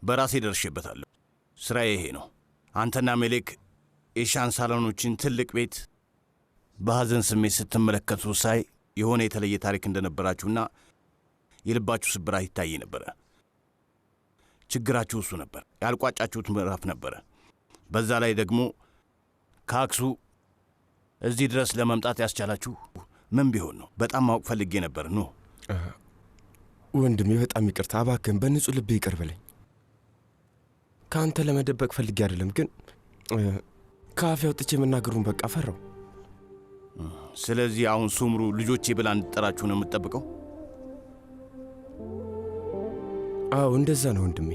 በራሴ ደርሼበታለሁ። ስራዬ ይሄ ነው። አንተና ሜሌክ የሻን ሳሎኖችን ትልቅ ቤት በሐዘን ስሜት ስትመለከቱ ሳይ የሆነ የተለየ ታሪክ እንደነበራችሁና የልባችሁ ስብራት ይታይ ነበረ። ችግራችሁ እሱ ነበር። ያልቋጫችሁት ምዕራፍ ነበረ። በዛ ላይ ደግሞ ከአክሱ እዚህ ድረስ ለመምጣት ያስቻላችሁ ምን ቢሆን ነው? በጣም ማወቅ ፈልጌ ነበር። ኑ ወንድሜ፣ በጣም ይቅርታ እባክህን፣ በንጹህ ልቤ ይቅር በለኝ። ከአንተ ለመደበቅ ፈልጌ አይደለም፣ ግን ከአፌ አውጥቼ መናገሩን በቃ ፈራው። ስለዚህ አሁን ሱምሩ ልጆቼ ብላ እንድጠራችሁ ነው የምትጠብቀው? አዎ እንደዛ ነው ወንድሜ።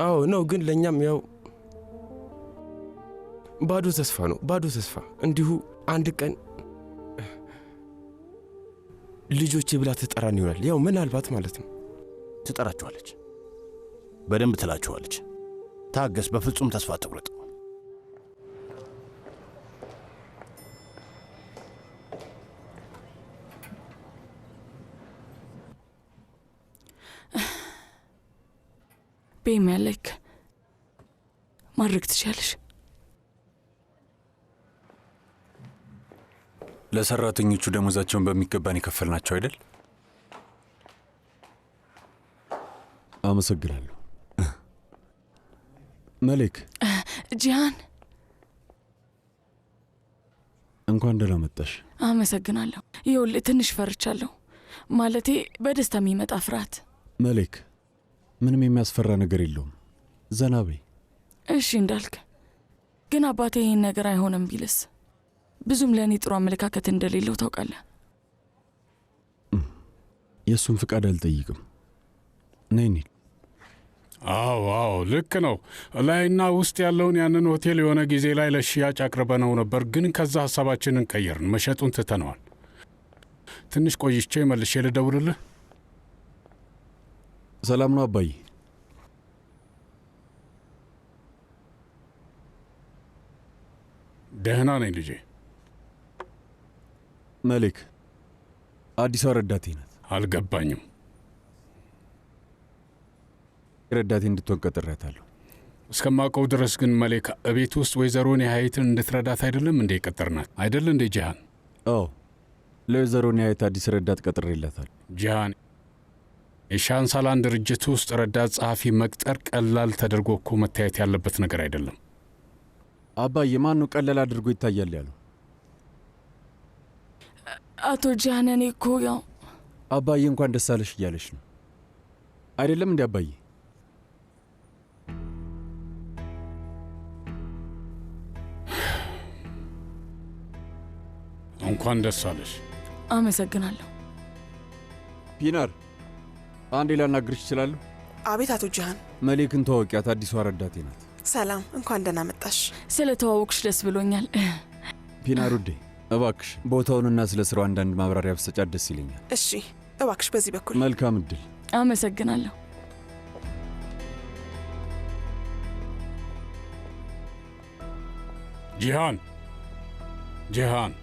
አዎ ነው፣ ግን ለእኛም ያው ባዶ ተስፋ ነው፣ ባዶ ተስፋ። እንዲሁ አንድ ቀን ልጆቼ ብላ ትጠራን ይሆናል። ያው ምናልባት ማለት ነው። ትጠራችኋለች፣ በደንብ ትላችኋለች። ታገስ፣ በፍጹም ተስፋ አትቁረጥ። ቤ መሌክ፣ ማድረግ ትችያለሽ። ለሰራተኞቹ ደሞዛቸውን በሚገባን የከፈልናቸው አይደል? አመሰግናለሁ። መሌክ። ጂሃን። እንኳን ደህና መጣሽ። አመሰግናለሁ። ይኸውልህ ትንሽ ፈርቻለሁ። ማለቴ በደስታ የሚመጣ ፍርሃት። መሌክ፣ ምንም የሚያስፈራ ነገር የለውም። ዘና በይ። እሺ እንዳልክ። ግን አባቴ ይህን ነገር አይሆንም ቢልስ? ብዙም ለእኔ ጥሩ አመለካከት እንደሌለው ታውቃለህ። የእሱን ፍቃድ አልጠይቅም። ነይ እንሂድ። አዎ አዎ፣ ልክ ነው። ላይና ውስጥ ያለውን ያንን ሆቴል የሆነ ጊዜ ላይ ለሽያጭ አቅርበነው ነበር፣ ግን ከዛ ሀሳባችንን ቀየርን፣ መሸጡን ትተነዋል። ትንሽ ቆይቼ መልሼ ልደውልልህ። ሰላም ነው አባዬ? ደህና ነኝ ልጄ። መሌክ አዲሷ ረዳቴ ናት። አልገባኝም። ረዳቴ እንድትሆን ቀጥሬያታለሁ። እስከማውቀው ድረስ ግን መሌክ እቤት ውስጥ ወይዘሮ ኒሀየትን እንድትረዳት አይደለም እንዴ የቀጠርናት? አይደል እንዴ ጂሃን? አዎ፣ ለወይዘሮ ኒሀየት አዲስ ረዳት ቀጥሬላታለሁ። ጂሃን፣ የሻንሳላን ድርጅት ውስጥ ረዳት ጸሐፊ መቅጠር ቀላል ተደርጎ እኮ መታየት ያለበት ነገር አይደለም። አባዬ፣ ማን ነው ቀላል አድርጎ ይታያል ያለው? አቶ ጂሃን፣ እኔ እኮ ያው አባዬ እንኳን ደስ አለሽ እያለሽ ነው አይደለም እንዴ አባዬ? እንኳን ደስ አለሽ። አመሰግናለሁ። ፒናር፣ አንዴ ላናግርሽ እችላለሁ? አቤት አቶ ጂሃን። መሌክን ተዋወቂያት፣ አዲሷ ረዳቴ ናት። ሰላም፣ እንኳን ደህና መጣሽ። ስለ ተዋወቅሽ ደስ ብሎኛል። ፒናር ውዴ፣ እባክሽ ቦታውንና ስለ ስራው አንዳንድ ማብራሪያ ብትሰጫት ደስ ይለኛል። እሺ፣ እባክሽ በዚህ በኩል። መልካም እድል። አመሰግናለሁ። ጂሃን፣ ጂሃን።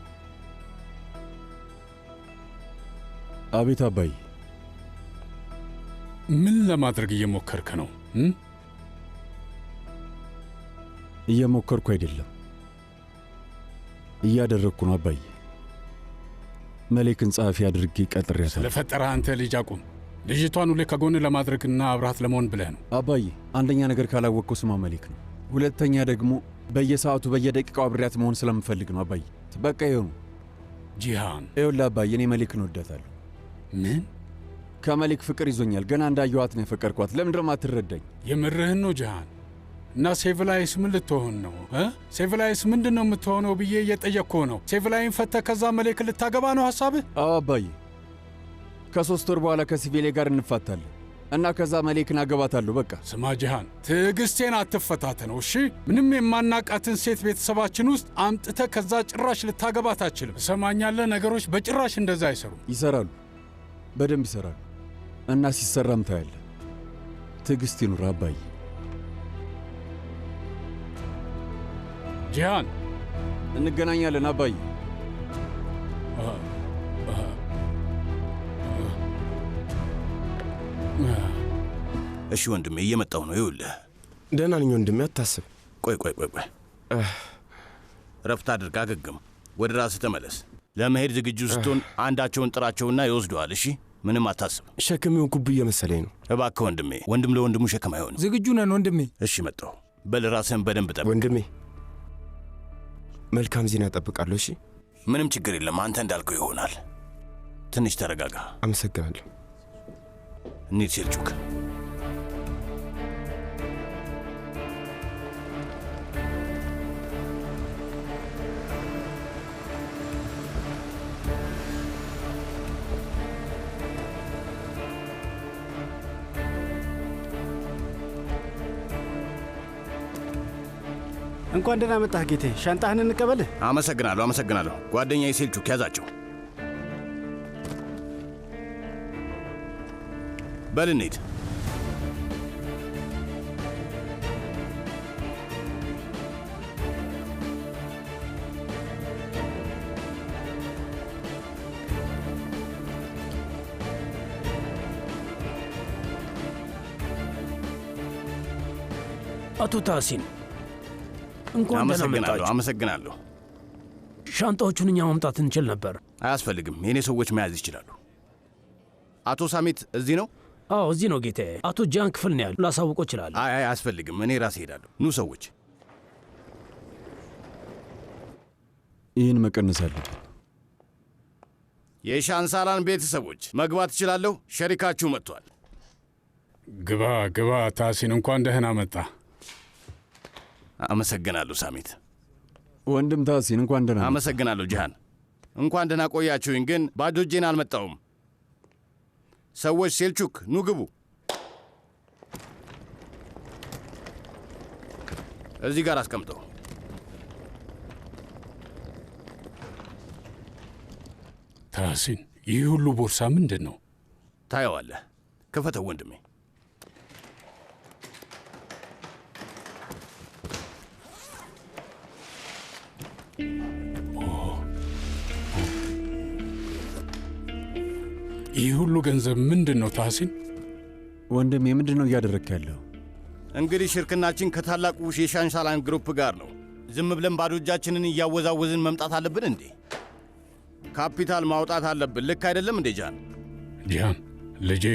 አቤት አባዬ። ምን ለማድረግ እየሞከርክ ነው? እየሞከርኩ አይደለም፣ እያደረግኩ ነው አባዬ። መሌክን ጸሐፊ አድርጌ ቀጥሬያታለሁ። ስለፈጠረህ አንተ ልጅ አቁም። ልጅቷን ሁሌ ከጎን ለማድረግና አብረሃት ለመሆን ብለህ ነው። አባዬ፣ አንደኛ ነገር ካላወቅከው ስሟ መሌክ ነው። ሁለተኛ ደግሞ በየሰዓቱ በየደቂቃው አብሬያት መሆን ስለምፈልግ ነው አባዬ። በቃ ይኸው ነው። ጂሃን፣ ይኸውልህ አባዬ፣ እኔ መሌክን እወዳታለሁ። ምን? ከመሌክ ፍቅር ይዞኛል። ገና እንዳየኋት ነው የፈቀርኳት። ለምንድን ነው የማትረዳኝ? የምርህን ነው ጂሃን? እና ሴቭላይስ ምን ልትሆን ነው? ሴቭላይስ ምንድን ነው የምትሆነው ብዬ እየጠየቅኩህ ነው። ሴቭላይን ፈተህ ከዛ መሌክ ልታገባ ነው ሐሳብህ? አዎ አባዬ፣ ከ3 ወር በኋላ ከሲቬሌ ጋር እንፋታለን እና ከዛ መሌክን አገባታለሁ። በቃ ስማ ጂሃን፣ ትዕግስቴን አትፈታተነው እሺ? ምንም የማናቃትን ሴት ቤተሰባችን ውስጥ አምጥተህ ከዛ ጭራሽ ልታገባት አትችልም። ትሰማኛለህ? ነገሮች በጭራሽ እንደዛ አይሰሩም። ይሰራሉ፣ በደንብ ይሰራሉ። እና ሲሰራም ታያለህ። ትዕግስት ይኑር አባዬ። ጂሃን፣ እንገናኛለን አባዬ። እሺ ወንድሜ፣ እየመጣሁ ነው። ይኸውልህ። ደህና ነኝ ወንድሜ፣ አታስብ። ቆይ ቆይ ቆይ ቆይ፣ ረፍት አድርግ፣ አገግም፣ ወደ ራስህ ተመለስ። ለመሄድ ዝግጁ ስትሆን አንዳቸውን ጥራቸውና ይወስደዋል። እሺ፣ ምንም አታስብ። ሸክም የሆንኩብህ እየመሰለኝ ነው። እባክህ ወንድሜ፣ ወንድም ለወንድሙ ሸክም አይሆንም። ዝግጁ ነን ወንድሜ። እሺ፣ መጣሁ። በል ራስህን በደንብ ጠብቅ ወንድሜ። መልካም ዜና እጠብቃለሁ። እሺ፣ ምንም ችግር የለም። አንተ እንዳልከው ይሆናል። ትንሽ ተረጋጋ። አመሰግናለሁ። እንሂድ ሴልጁክ። እንኳን ደህና መጣህ ጌቴ። ሻንጣህን እንቀበልህ። አመሰግናለሁ፣ አመሰግናለሁ። ጓደኛዬ ሴልጁክ ያዛቸው። በል እንሂድ። አቶ ታሲን እንኳን ደህና አመሰግናለሁ፣ መጣችሁ። አመሰግናለሁ። ሻንጣዎቹን እኛ ማምጣት እንችል ነበር። አያስፈልግም፣ የእኔ ሰዎች መያዝ ይችላሉ። አቶ ሳሚት እዚህ ነው? አዎ እዚህ ነው ጌታዬ። አቶ ጃን ክፍል ነው ያሉ። ላሳውቆ እችላለሁ። አይ አይ፣ አያስፈልግም፣ እኔ ራሴ እሄዳለሁ። ኑ ሰዎች። ይህን መቀነስ አለብን። የሻንሳላን ቤተሰቦች መግባት እችላለሁ? ሸሪካችሁ መጥቷል። ግባ ግባ። ታሲን እንኳን ደህና መጣ። አመሰግናለሁ ሳሚት። ወንድም ታሲን እንኳን ደህና መጣህ። አመሰግናለሁ ጂሃን። እንኳን ደህና ቆያችሁኝ። ግን ባዶ እጄን አልመጣሁም። ሰዎች ሴልቹክ ኑ ግቡ። እዚህ ጋር አስቀምጠው። ታሲን፣ ይህ ሁሉ ቦርሳ ምንድን ነው? ታየዋለህ። ክፈተው ወንድሜ። ይህ ሁሉ ገንዘብ ምንድን ነው ታሲን? ወንድሜ ምንድን ነው እያደረግክ ያለው? እንግዲህ ሽርክናችን ከታላቁ የሻንሳላን ግሩፕ ጋር ነው። ዝም ብለን ባዶ እጃችንን እያወዛወዝን መምጣት አለብን እንዴ? ካፒታል ማውጣት አለብን። ልክ አይደለም እንዴ ጃን? ጂሃን ልጄ፣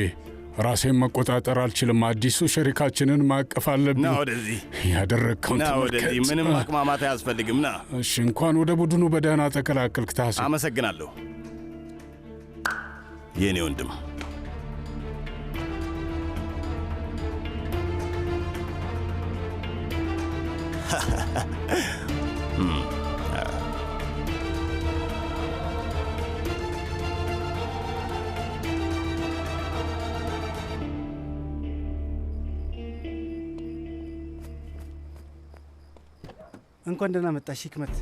ራሴን መቆጣጠር አልችልም። አዲሱ ሸሪካችንን ማቀፍ አለብኝ። ና ወደዚህ፣ ያደረግከውን ና ወደዚህ። ተመልከት። ምንም ማቅማማት አያስፈልግም። ና። እሺ፣ እንኳን ወደ ቡድኑ በደህና ተቀላቀልክ ታሲን። አመሰግናለሁ የእኔ ወንድም። እንኳን ደህና መጣሽ ሂክመት።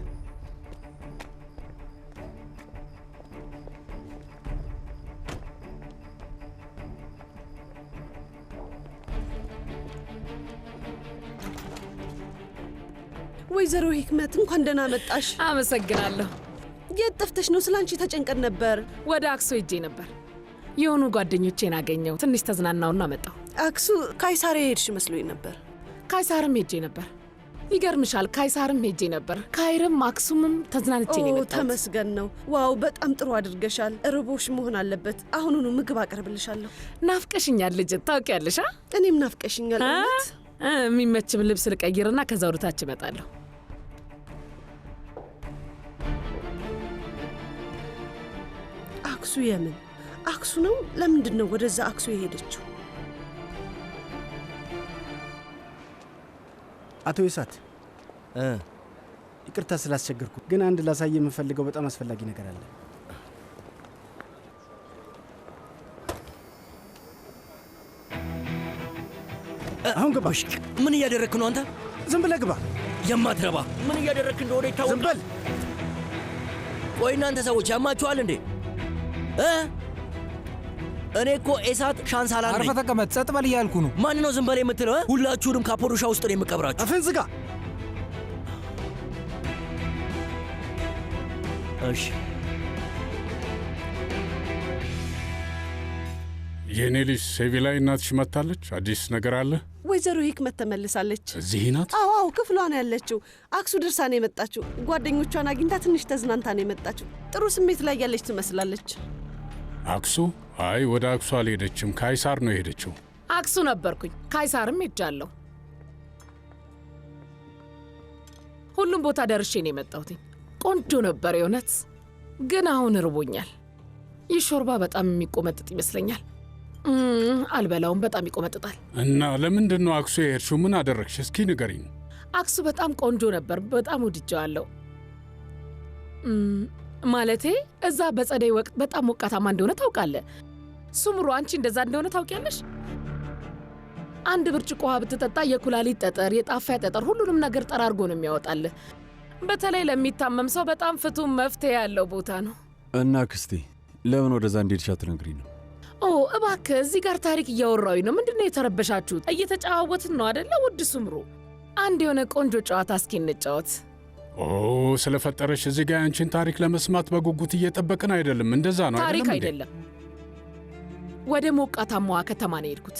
ወይዘሮ ሂክመት እንኳን ደህና መጣሽ። አመሰግናለሁ። የት ጠፍተሽ ነው? ስለ አንቺ ተጨንቀን ነበር። ወደ አክሱ ሄጄ ነበር። የሆኑ ጓደኞቼን አገኘው። ትንሽ ተዝናናውና መጣሁ። አክሱ ካይሳር የሄድሽ መስሎኝ ነበር። ካይሳርም ሄጄ ነበር። ይገርምሻል፣ ካይሳርም ሄጄ ነበር። ካይርም አክሱምም ተዝናንቼ ነው ኦ የመጣሁት። ተመስገን ነው። Wow በጣም ጥሩ አድርገሻል። ርቦሽ መሆን አለበት። አሁኑኑ ምግብ አቀርብልሻለሁ። ናፍቀሽኛል ልጅ፣ ታውቂያለሽ። አ? እኔም ናፍቀሽኛል። እውነት የሚመችም ልብስ ልቀይርና ከዛ ወደ ታች እመጣለሁ። አክሱ የምን አክሱ ነው? ለምንድን ነው ወደዛ አክሱ የሄደችው? አቶ ይሳት ይቅርታ ስላስቸገርኩ፣ ግን አንድ ላሳይ የምፈልገው በጣም አስፈላጊ ነገር አለ። አሁን ግባ። ምን እያደረግክ ነው አንተ? ዝም ብለህ ግባ። የማትረባ ምን እያደረግክ እንደሆነ ይታወቃል። ዝም በል። ቆይ እናንተ ሰዎች ያማችኋል እንዴ? እ? እኔ እኮ ኤሳት ሻንሳላን ነኝ። አርፈህ ተቀመጥ፣ ጸጥ በል እያልኩ ነው። ማን ነው ዝም በል የምትለው? እ? ሁላችሁንም ካፖዶሻ ውስጥ ነው የምቀብራችሁ። አፍህን ዝጋ። እሺ። የእኔ ልጅ ሴቪ ላይ እናትሽ መጥታለች። አዲስ ነገር አለ? ወይዘሮ ሂክመት ተመልሳለች። እዚህ ናት? አዎ አዎ፣ ክፍሏ ነው ያለችው። አክሱ ደርሳ ነው የመጣችው። ጓደኞቿን አግኝታ ትንሽ ተዝናንታ ነው የመጣችው። ጥሩ ስሜት ላይ ያለች ትመስላለች። አክሱ? አይ ወደ አክሱ አልሄደችም። ካይሳር ነው የሄደችው። አክሱ ነበርኩኝ፣ ካይሳርም ሄጃለሁ። ሁሉም ቦታ ደርሼ ነው የመጣሁት። ቆንጆ ነበር የእውነት። ግን አሁን እርቦኛል። ይህ ሾርባ በጣም የሚቆመጥጥ ይመስለኛል። አልበላውም፣ በጣም ይቆመጥጣል። እና ለምንድን ነው አክሱ የሄድሽው? ምን አደረግሽ? እስኪ ንገሪኝ። አክሱ በጣም ቆንጆ ነበር፣ በጣም ወድጄዋለሁ። ማለቴ እዛ በጸደይ ወቅት በጣም ሞቃታማ እንደሆነ ታውቃለህ። ሱምሩ፣ አንቺ እንደዛ እንደሆነ ታውቂያለሽ? አንድ ብርጭቆ ውሃ ብትጠጣ የኩላሊት ጠጠር፣ የጣፊያ ጠጠር፣ ሁሉንም ነገር ጠራርጎ ነው የሚያወጣልህ። በተለይ ለሚታመም ሰው በጣም ፍቱን መፍትሄ ያለው ቦታ ነው። እና አክስቴ ለምን ወደዛ እንደሄድሽ አትነግሪንም? ኦ እባክህ፣ እዚህ ጋር ታሪክ እያወራሁኝ ነው። ምንድን ነው የተረበሻችሁት? እየተጨዋወትን ነው አደለ? ውድ ሱምሩ፣ አንድ የሆነ ቆንጆ ጨዋታ እስኪ እንጫወት። ኦ ስለፈጠረሽ፣ እዚህ ጋር ያንቺን ታሪክ ለመስማት በጉጉት እየጠበቅን አይደለም? እንደዛ ነው ታሪክ አይደለም እንዴ? አይደለም። ወደ ሞቃታማዋ ከተማ ነው የሄድኩት።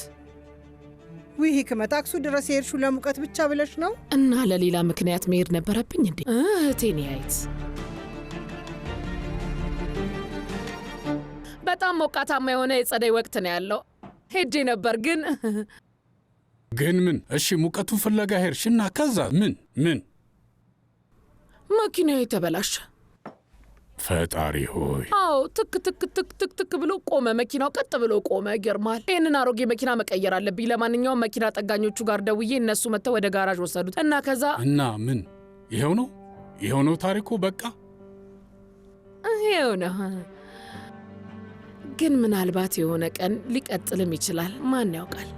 ውይ ህክመት፣ አክሱ ድረስ የሄድሽው ለሙቀት ብቻ ብለሽ ነው? እና ለሌላ ምክንያት መሄድ ነበረብኝ እንዴ? እህቴ ኒያየት፣ በጣም ሞቃታማ የሆነ የጸደይ ወቅት ነው ያለው። ሄጄ ነበር ግን ግን ምን? እሺ ሙቀቱን ፍለጋ ሄድሽ እና ከዛ ምን ምን? መኪናዬ ተበላሸ። ፈጣሪ ሆይ! አዎ፣ ትክ ትክ ትክ ትክ ትክ ብሎ ቆመ። መኪናው ቀጥ ብሎ ቆመ። ይገርማል። ይህንን አሮጌ መኪና መቀየር አለብኝ። ለማንኛውም መኪና ጠጋኞቹ ጋር ደውዬ እነሱ መጥተው ወደ ጋራዥ ወሰዱት እና ከዛ እና ምን? ይኸው ነው ይኸው ነው ታሪኩ። በቃ ይኸው ነው። ግን ምናልባት የሆነ ቀን ሊቀጥልም ይችላል። ማን ያውቃል?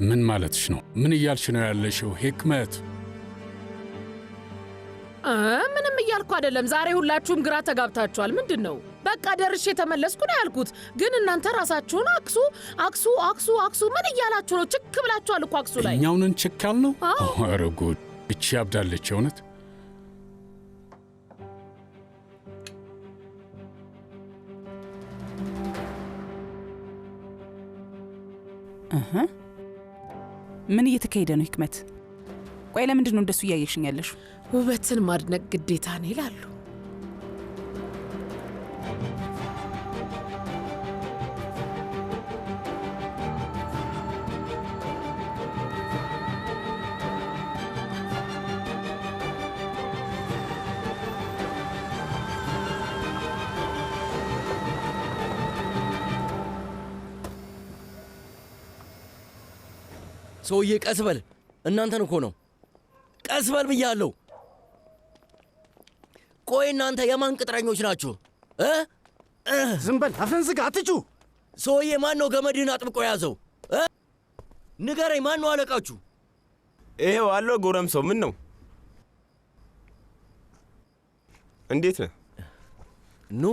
ምን ማለትሽ ነው? ምን እያልሽ ነው ያለሽው ሂክመት? ምንም እያልኩ አይደለም። ዛሬ ሁላችሁም ግራ ተጋብታችኋል። ምንድን ነው? በቃ ደርሼ የተመለስኩ ነው ያልኩት። ግን እናንተ ራሳችሁን አክሱ አክሱ አክሱ አክሱ ምን እያላችሁ ነው? ችክ ብላችኋል እኮ አክሱ ላይ። እኛውንን ችክ ያልነው? አዎ። ኧረ ጉድ! እቺ ያብዳለች እውነት። እህ፣ ምን እየተካሄደ ነው ህክመት? ቆይ ለምንድን ነው እንደሱ እያየሽኝ ያለሽው? ውበትን ማድነቅ ግዴታ ነው ይላሉ። ሰውዬ ቀስ በል። እናንተን እኮ ነው ቀስ በል ብያለሁ። ቆይ እናንተ የማን ቅጥረኞች ናችሁ? ዝም በል፣ አፍህን ዝጋ፣ አትጩህ። ሰውዬ ማን ነው ገመድህን አጥብቆ የያዘው? ንገረኝ፣ ማን ነው አለቃችሁ? ይሄው አለው ጎረምሳው። ምን ነው እንዴት ነህ? ኑ።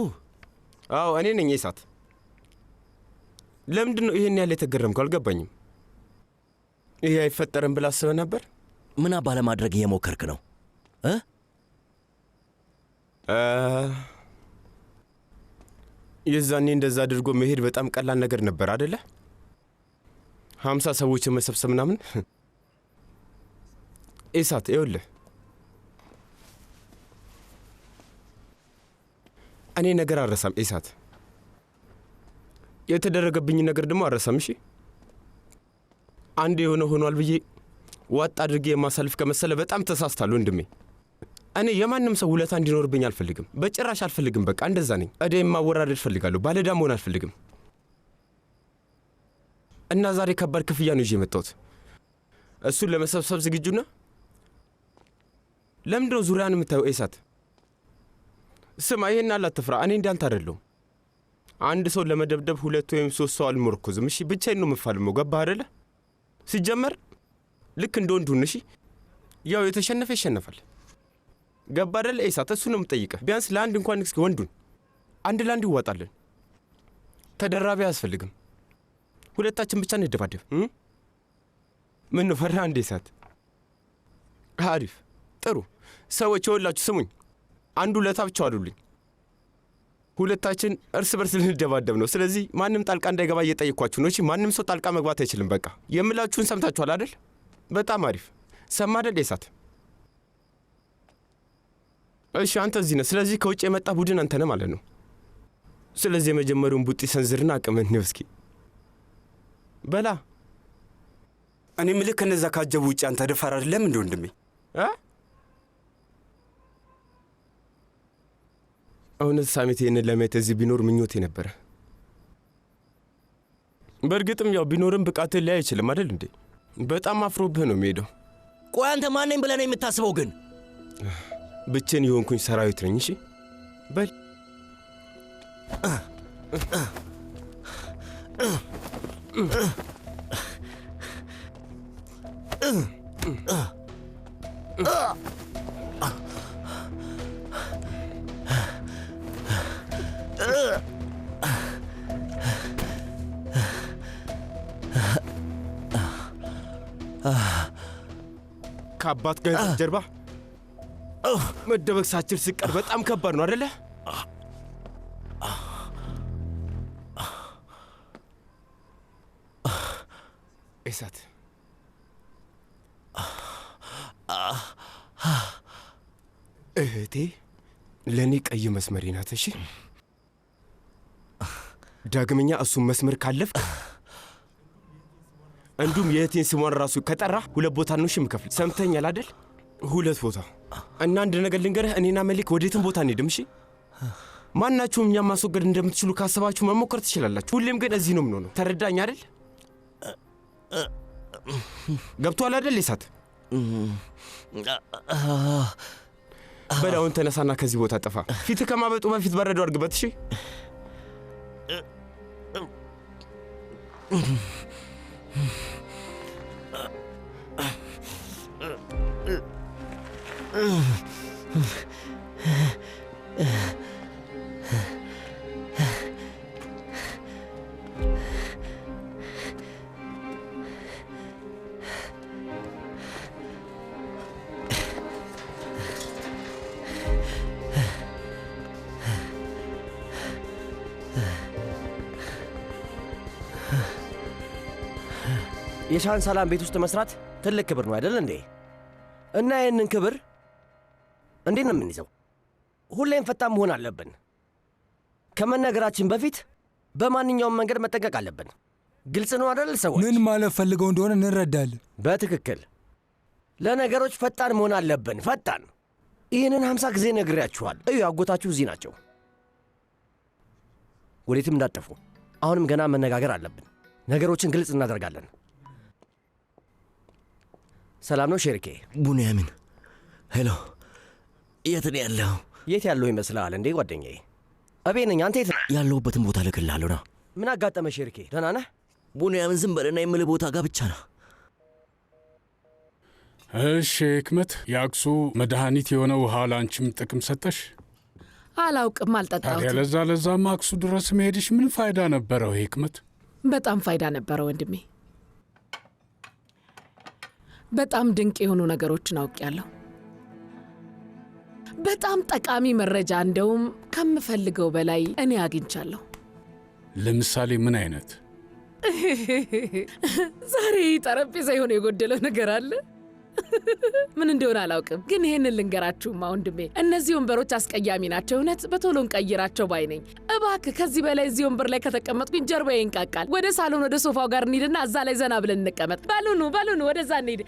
አዎ እኔ ነኝ እሳት። ለምንድን ነው ይሄን ያህል የተገረምከው? አልገባኝም። ይሄ አይፈጠርም ብለህ አስበህ ነበር? ምን አባ ለማድረግ እየሞከርክ ነው? እ? የዛኔ እንደዛ አድርጎ መሄድ በጣም ቀላል ነገር ነበር አደለ? 50 ሰዎችን መሰብሰብ ምናምን። ኢሳት ይኸውልህ፣ እኔ ነገር አልረሳም ኢሳት። የተደረገብኝ ነገር ደግሞ አልረሳም። እሺ አንድ የሆነ ሆኗል ብዬ ዋጥ አድርጌ የማሳልፍ ከመሰለ በጣም ተሳስታል ወንድሜ። እኔ የማንም ሰው ውለታ እንዲኖርብኝ አልፈልግም፣ በጭራሽ አልፈልግም። በቃ እንደዛ ነኝ። እዳ የማወራረድ እፈልጋለሁ፣ ባለዕዳ መሆን አልፈልግም። እና ዛሬ ከባድ ክፍያ ነው ይዤ የመጣሁት። እሱን ለመሰብሰብ ዝግጁ ነህ? ለምንድን ነው ዙሪያን የምታየው ኤሳት? ስማ፣ ይሄን አላትፍራ። እኔ እንዳንተ አይደለሁም። አንድ ሰው ለመደብደብ 2 ወይም 3 ሰው አልሞርኩዝም። እሺ፣ ብቻዬን ነው የምፋልመው። ገባህ አይደለ? ሲጀመር ልክ እንደ ወንዱ ሁን። እሺ፣ ያው የተሸነፈ ይሸነፋል። ገባህ አይደለ ኤሳት? እሱ ነው የምጠይቅህ። ቢያንስ ለአንድ እንኳን እስኪ ወንዱን አንድ ለአንድ ይዋጣልን። ተደራቢ አያስፈልግም። ሁለታችን ብቻ እንደባደብ። ምን ነው ፈራህ እንዴ ኤሳት? አሪፍ ጥሩ ሰዎች ይኸውላችሁ፣ ስሙኝ። አንዱ ለታ ብቻ አሉልኝ። ሁለታችን እርስ በርስ ልንደባደብ ነው። ስለዚህ ማንም ጣልቃ እንዳይገባ እየጠየኳችሁ ነው። እሺ፣ ማንም ሰው ጣልቃ መግባት አይችልም። በቃ የምላችሁን ሰምታችኋል አይደል? በጣም አሪፍ። ሰማ አይደል የሳት? እሺ፣ አንተ እዚህ ነህ። ስለዚህ ከውጭ የመጣ ቡድን አንተ ነህ ማለት ነው። ስለዚህ የመጀመሪያውን ቡጢ ሰንዝርና አቅምህን ነው እስኪ በላ። እኔ ምልህ ከነዛ ካጀቡ ውጭ አንተ ደፋር አይደለም እንደ ወንድሜ? እውነት ሳሜት ይህንን ለማየት እዚህ ቢኖር ምኞቴ ነበረ። በእርግጥም ያው ቢኖርም ብቃትህን ላይ አይችልም አይደል እንዴ? በጣም አፍሮብህ ነው የሚሄደው። ቆይ አንተ ማነኝ ብለህ ነው የምታስበው? ግን ብቻዬን የሆንኩኝ ሰራዊት ነኝ። እሺ በል። ከአባት ጋር ጀርባ መደበቅ ሳችል ስቀር በጣም ከባድ ነው አይደለ? እሳት እህቴ ለእኔ ቀይ መስመሬ ናት። እሺ ዳግመኛ እሱን መስመር ካለፍክ እንዲሁም የእህቴን ስሟን ራሱ ከጠራ 2 ቦታ ነው የምከፍል። ሰምተኛል አይደል? 2 ቦታ። እና አንድ ነገር ልንገርህ፣ እኔና መሊክ ወዴትም ቦታ አንሄድም። እሺ ማናችሁም እኛን ማስወገድ እንደምትችሉ ካሰባችሁ መሞከር ትችላላችሁ። ሁሌም ግን እዚህ ነው የምንሆነው። ተረዳኝ አይደል? ገብቶሃል አይደል? እሳት በል አሁን ተነሳና ከዚህ ቦታ ጥፋ። ፊትህ ከማበጡ በፊት በረዶ አድርግበት። እሺ የሻን ሰላም ቤት ውስጥ መስራት ትልቅ ክብር ነው አይደል እንዴ? እና ይህንን ክብር እንዴት ነው የምንይዘው? ሁሌም ፈጣን መሆን አለብን። ከመናገራችን በፊት በማንኛውም መንገድ መጠንቀቅ አለብን። ግልጽ ነው አይደል? ሰዎች ምን ማለት ፈልገው እንደሆነ እንረዳለን። በትክክል ለነገሮች ፈጣን መሆን አለብን። ፈጣን። ይህንን 50 ጊዜ ነግሬያችኋል። እዩ፣ አጎታችሁ እዚህ ናቸው። ወዴትም እንዳትጠፉ። አሁንም ገና መነጋገር አለብን። ነገሮችን ግልጽ እናደርጋለን። ሰላም ነው ሼርኬ? ቡንያሚን፣ Hello። የት ነው ያለው? የት ያለው ይመስልሃል እንዴ ጓደኛዬ? እቤት ነኝ። አንተ የት ነህ? ያለሁበትን ቦታ እልክልሃለሁ። ና። ምን አጋጠመ ሼርኬ? ደህና ነህ? ቡንያሚን፣ ዝም በልና የምልህ ቦታ ጋር ብቻ ና። እሺ ህክመት፣ የአክሱ መድኃኒት የሆነ ውሃ ለአንቺም ጥቅም ሰጠሽ? አላውቅም፣ አልጠጣሁትም። ታዲያ ለዛም አክሱ ድረስ መሄድሽ ምን ፋይዳ ነበረው ህክመት? በጣም ፋይዳ ነበረው ወንድሜ። በጣም ድንቅ የሆኑ ነገሮችን አውቄያለሁ። በጣም ጠቃሚ መረጃ፣ እንደውም ከምፈልገው በላይ እኔ አግኝቻለሁ። ለምሳሌ ምን አይነት? ዛሬ ጠረጴዛ የሆነ የጎደለው ነገር አለ። ምን እንደሆነ አላውቅም፣ ግን ይሄንን ልንገራችሁማ ወንድሜ፣ እነዚህ ወንበሮች አስቀያሚ ናቸው። እውነት በቶሎ እንቀይራቸው ባይ ነኝ። እባክህ ከዚህ በላይ እዚህ ወንበር ላይ ከተቀመጥኩኝ ጀርባዬ ይንቃቃል። ወደ ሳሎን ወደ ሶፋው ጋር እንሂድና እዛ ላይ ዘና ብለን እንቀመጥ። በሉኑ በሉኑ፣ ወደዛ እንሂድ።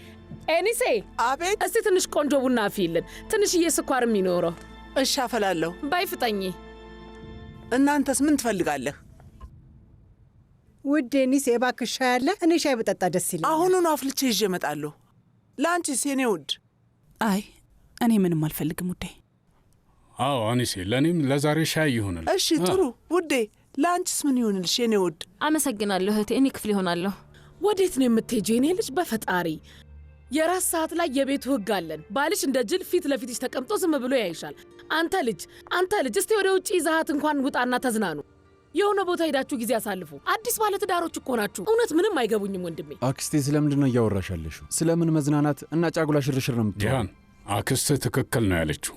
ኤኒሴ። አቤት። እስቲ ትንሽ ቆንጆ ቡና አፍይልን፣ ትንሽዬ ስኳር የሚኖረው። እሺ አፈላለሁ። ባይ ፍጠኝ። እናንተስ ምን ትፈልጋለህ? ውድ ኤኒሴ እባክሽ ሻይ አለ? እኔ ሻይ ብጠጣ ደስ ይለኛል። አሁኑኑ አፍልቼ ይዤ እመጣለሁ። ለአንቺስ የኔ ውድ? አይ እኔ ምንም አልፈልግም ውዴ። አዎ አኒሴ፣ ለእኔም ለዛሬ ሻይ ይሁንልሽ። እሺ ጥሩ ውዴ። ለአንቺስ ምን ይሁንልሽ የኔ ውድ? አመሰግናለሁ እህቴ፣ እኔ ክፍል ይሆናለሁ። ወዴት ነው የምትሄጂው የኔ ልጅ? በፈጣሪ የራስ ሰዓት ላይ የቤቱ ህግ አለን። ባልሽ እንደ ጅል ፊት ለፊትሽ ተቀምጦ ዝም ብሎ ያይሻል። አንተ ልጅ አንተ ልጅ እስቲ ወደ ውጪ ይዘሃት እንኳን ውጣና ተዝናኑ። የሆነ ቦታ ሄዳችሁ ጊዜ አሳልፉ። አዲስ ባለ ትዳሮች እኮ ናችሁ። እውነት ምንም አይገቡኝም ወንድሜ። አክስቴ ስለምንድን ነው እያወራሽ ያለሽው? ስለምን መዝናናት እና ጫጉላ ሽርሽር ነው የምትለው? ጂሃን፣ አክስትህ ትክክል ነው ያለችው።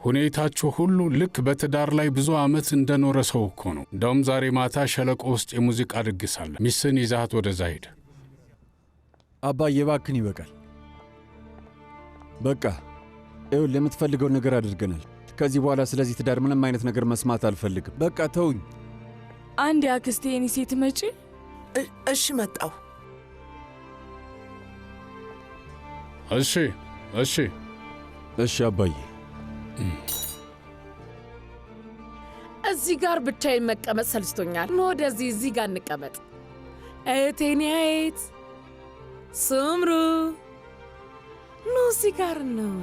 ሁኔታችሁ ሁሉ ልክ በትዳር ላይ ብዙ ዓመት እንደኖረ ሰው እኮ ነው። እንደውም ዛሬ ማታ ሸለቆ ውስጥ የሙዚቃ ድግስ አለ። ሚስትን ይዛሃት ወደዛ ሂድ። አባዬ እባክህን ይበቃል። በቃ ይኸውልህ፣ የምትፈልገውን ነገር አድርገናል። ከዚህ በኋላ ስለዚህ ትዳር ምንም አይነት ነገር መስማት አልፈልግም። በቃ ተውኝ። አንድ የአክስቴ የኔ ሴት መጪ። እሺ መጣሁ። እሺ እሺ እሺ አባዬ። እዚህ ጋር ብቻዬን መቀመጥ ሰልችቶኛል። ኑ ወደዚህ፣ እዚህ ጋር እንቀመጥ። እህቴ ኒያየት፣ ስምሩ፣ ኑ እዚህ ጋር ነው።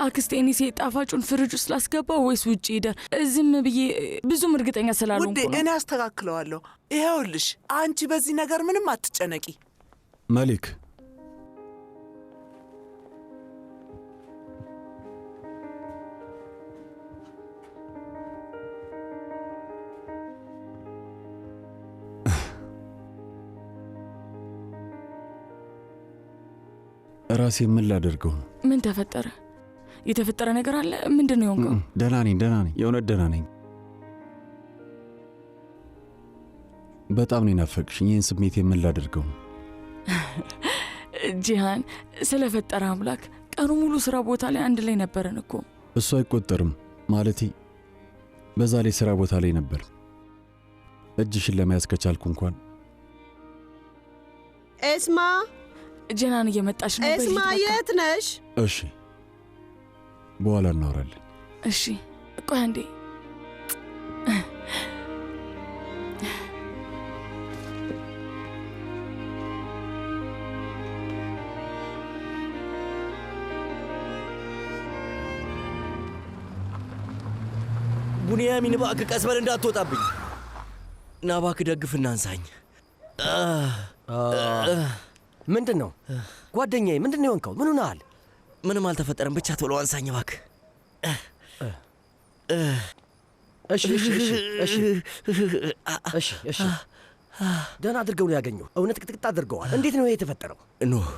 አክስቴ እኔ ሴት ጣፋጩን ፍሪጅ ውስጥ ላስገባው ወይስ ውጭ ይደር? ዝም ብዬ ብዙም እርግጠኛ ውዴ ስላልሆንኩ ነው። እኔ አስተካክለዋለሁ። ይኸውልሽ አንቺ በዚህ ነገር ምንም አትጨነቂ። መሊክ ራሴ ምን ላደርገው ነው? ምን ተፈጠረ? የተፈጠረ ነገር አለ? ምንድን ነው የሆንከው? ደህና ነኝ፣ ደህና ነኝ፣ የእውነት ደህና ነኝ። በጣም ነው የናፈቅሽኝ። ይህን ስሜት ምን ላደርገው ነው? ጂሃን፣ ስለፈጠረ አምላክ ቀኑ ሙሉ ስራ ቦታ ላይ አንድ ላይ ነበረን እኮ። እሱ አይቆጠርም ማለቴ፣ በዛ ላይ ስራ ቦታ ላይ ነበር። እጅሽን ለመያዝ ከቻልኩ እንኳን ኤስማ፣ ጀናን እየመጣች ነው። ኤስማ በል ሂድ በቃ። የት ነሽ? እሺ፣ በኋላ እናወራለን። እሺ፣ ቆይ አንዴ። ቡንያሚን እባክህ ቀስ በል እንዳትወጣብኝ። ና እባክህ ደግፍና አንሳኝ። ምንድን ነው ጓደኛዬ? ምንድን ነው የሆንከው? ምን ሆነሃል? ምንም አልተፈጠረም። ብቻ ቶሎ አንሳኝ እባክህ። እሺ እሺ እሺ እሺ እሺ እሺ። ደህና አድርገው ነው ያገኘው። እውነት ቅጥቅጥ አድርገዋል። እንዴት ነው ይሄ የተፈጠረው? ኑህ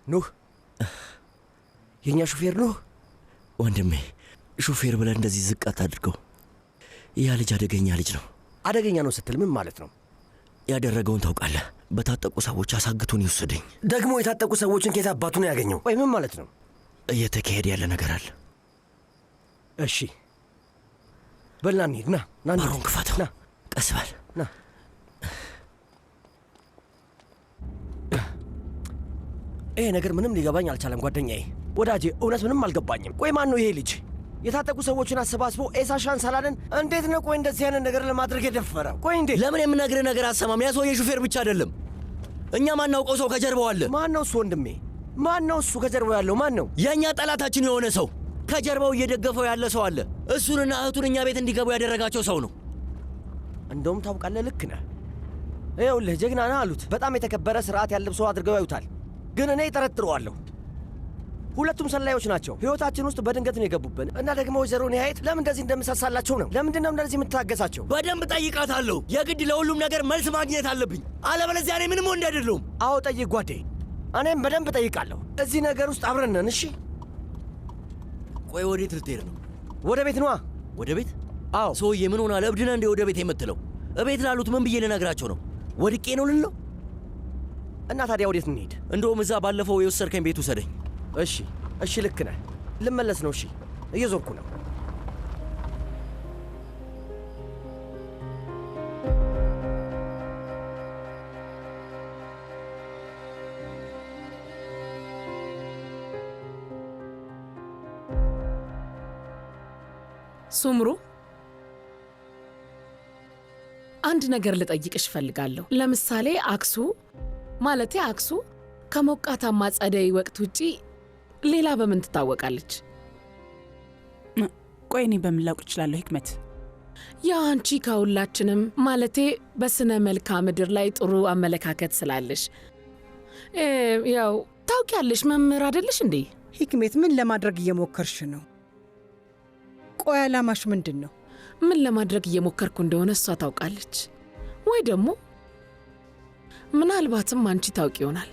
ኑህ፣ የእኛ ሹፌር ኑህ። ወንድሜ ሹፌር ብለህ እንደዚህ ዝቅ አታድርገው። ያ ልጅ አደገኛ ልጅ ነው። አደገኛ ነው ስትል ምን ማለት ነው? ያደረገውን ታውቃለህ። በታጠቁ ሰዎች አሳግቶን ይወሰደኝ። ደግሞ የታጠቁ ሰዎችን ከየት አባቱ ነው ያገኘው? ወይ ምን ማለት ነው? እየተካሄደ ያለ ነገር አለ። እሺ በል ና እንሂድ። ና ና እንሂድ። በሩን ክፈተው። ና ቀስ በል ና። ይሄ ነገር ምንም ሊገባኝ አልቻለም ጓደኛዬ፣ ወዳጄ፣ እውነት ምንም አልገባኝም። ቆይ ማን ነው ይሄ ልጅ? የታጠቁ ሰዎችን አሰባስቦ ኤሳ ሻንሳላንን እንዴት ነው ቆይ እንደዚህ አይነት ነገር ለማድረግ የደፈረው? ቆይ እንዴት? ለምን የምነግርህ ነገር አሰማም? ያ ሰውዬ ሹፌር ብቻ አይደለም፣ እኛ ማናውቀው ሰው ከጀርባው አለ። ማን ነው እሱ? ወንድሜ ማን ነው እሱ? ከጀርባው ያለው ማን ነው? የእኛ ጠላታችን የሆነ ሰው ከጀርባው እየደገፈው ያለ ሰው አለ። እሱንና እህቱን እኛ ቤት እንዲገቡ ያደረጋቸው ሰው ነው። እንደውም ታውቃለህ፣ ልክ ነህ። ይኸውልህ ጀግና ነህ አሉት። በጣም የተከበረ ስርዓት ያለው ሰው አድርገው ያዩታል። ግን እኔ እጠረጥረዋለሁ። ሁለቱም ሰላዮች ናቸው። ህይወታችን ውስጥ በድንገት ነው የገቡብን እና ደግሞ ወይዘሮ ኒሀየት ለምን እንደዚህ እንደምሳሳላቸው ነው። ለምንድን ነው እንደዚህ የምታገሳቸው? በደንብ ጠይቃታለሁ። የግድ ለሁሉም ነገር መልስ ማግኘት አለብኝ። አለበለዚያ እኔ ምንም ወንድ አይደለሁም። አዎ ጠይቅ ጓዴ፣ እኔም በደንብ ጠይቃለሁ። እዚህ ነገር ውስጥ አብረን ነን። እሺ ቆይ ወዴት ልትሄድ ነው? ወደ ቤት ነዋ። ወደ ቤት? አዎ። ሰውዬ ምን ሆናል? እብድ ነህ እንዴ ወደ ቤት የምትለው? እቤት ላሉት ምን ብዬ ልነግራቸው ነው? ወድቄ ነው ልል ነው? እና ታዲያ ወዴት እንሂድ? እንደውም እዛ ባለፈው የወሰድከኝ ቤት ውሰደኝ። እሺ እሺ፣ ልክ ነህ። ልመለስ ነው። እሺ፣ እየዞርኩ ነው። ሱምሩ፣ አንድ ነገር ልጠይቅሽ እፈልጋለሁ። ለምሳሌ አክሱ፣ ማለቴ አክሱ ከሞቃታማ ጸደይ ወቅት ውጪ ሌላ በምን ትታወቃለች? ቆይ እኔ በምን ላውቅ እችላለሁ ህክመት? ያ አንቺ ከሁላችንም ማለቴ በስነ መልክዓ ምድር ላይ ጥሩ አመለካከት ስላለሽ ያው ታውቂያለሽ፣ መምህር አይደለሽ እንዴ? ሂክሜት ምን ለማድረግ እየሞከርሽ ነው? ቆይ ዓላማሽ ምንድን ነው? ምን ለማድረግ እየሞከርኩ እንደሆነ እሷ ታውቃለች፣ ወይ ደግሞ ምናልባትም አንቺ ታውቂ ይሆናል።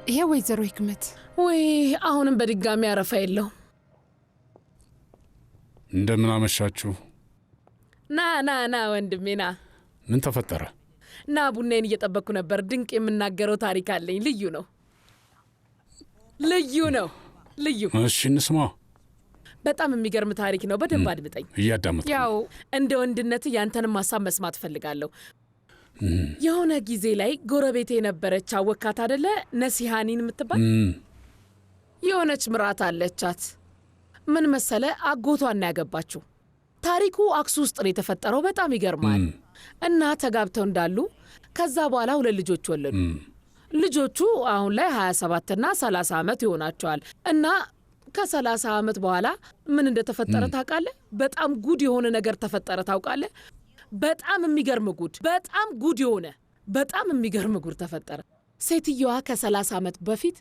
ይሄ ወይዘሮ ህክመት። ወይ አሁንም በድጋሚ አረፋ የለውም። እንደምን አመሻችሁ። ና ና ና ወንድሜ ና። ምን ተፈጠረ? ና ቡናዬን እየጠበቅኩ ነበር። ድንቅ የምናገረው ታሪክ አለኝ። ልዩ ነው፣ ልዩ ነው፣ ልዩ። እሺ እንስማ። በጣም የሚገርም ታሪክ ነው። በደንብ አድምጠኝ። እያዳመጥኩ። ያው እንደ ወንድነት ያንተንም ሀሳብ መስማት እፈልጋለሁ። የሆነ ጊዜ ላይ ጎረቤቴ የነበረች አወካት አደለ፣ ነሲሃኒን የምትባል የሆነች ምራት አለቻት። ምን መሰለ፣ አጎቷን ያገባችው። ታሪኩ አክሱ ውስጥ ነው የተፈጠረው። በጣም ይገርማል። እና ተጋብተው እንዳሉ ከዛ በኋላ ሁለት ልጆች ወለዱ። ልጆቹ አሁን ላይ 27 እና 30 ዓመት ይሆናቸዋል። እና ከ30 ዓመት በኋላ ምን እንደተፈጠረ ታውቃለህ? በጣም ጉድ የሆነ ነገር ተፈጠረ ታውቃለህ? በጣም የሚገርም ጉድ፣ በጣም ጉድ የሆነ በጣም የሚገርም ጉድ ተፈጠረ። ሴትየዋ ከ30 ዓመት በፊት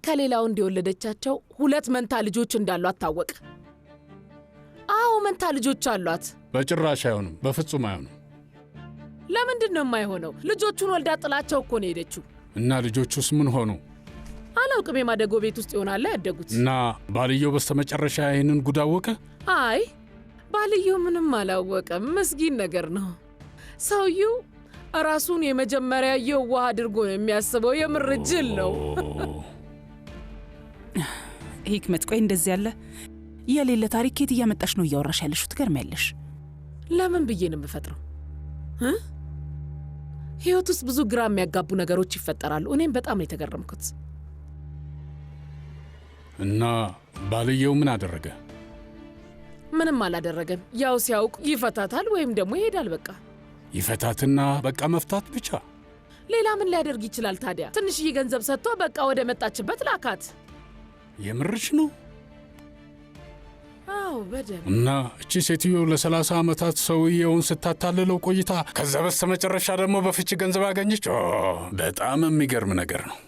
ከሌላው እንደወለደቻቸው ሁለት መንታ ልጆች እንዳሏት ታወቀ። አዎ መንታ ልጆች አሏት። በጭራሽ አይሆንም፣ በፍጹም አይሆንም። ለምንድን ነው የማይሆነው? ልጆቹን ወልዳ ጥላቸው እኮ ነው የሄደችው። እና ልጆቹስ ምን ሆኑ? አላውቅም። የማደጎ ቤት ውስጥ ይሆናል ያደጉት። እና ባልየው በስተመጨረሻ ይህንን ጉድ አወቀ? አይ ባልየው ምንም አላወቀም። ምስኪን ነገር ነው ሰውየው። ራሱን የመጀመሪያ የዋህ አድርጎ ነው የሚያስበው። የምር ጅል ነው። ሂክመት፣ ቆይ እንደዚህ ያለ የሌለ ታሪክ ከየት እያመጣሽ ነው እያወራሽ ያለሽው? ትገርሚያለሽ። ለምን ብዬ ነው የምፈጥረው? ህይወት ውስጥ ብዙ ግራ የሚያጋቡ ነገሮች ይፈጠራሉ። እኔም በጣም ነው የተገረምኩት። እና ባልየው ምን አደረገ? ምንም አላደረገም። ያው ሲያውቅ ይፈታታል ወይም ደግሞ ይሄዳል። በቃ ይፈታትና በቃ መፍታት ብቻ። ሌላ ምን ሊያደርግ ይችላል ታዲያ? ትንሽዬ ገንዘብ ሰጥቶ በቃ ወደ መጣችበት ላካት። የምርሽ ነው? አዎ በደንብ። እና እቺ ሴትዮ ለ30 ዓመታት ሰውየውን ስታታልለው ቆይታ ከዛ በስተመጨረሻ ደግሞ በፍቺ ገንዘብ አገኘች። በጣም የሚገርም ነገር ነው።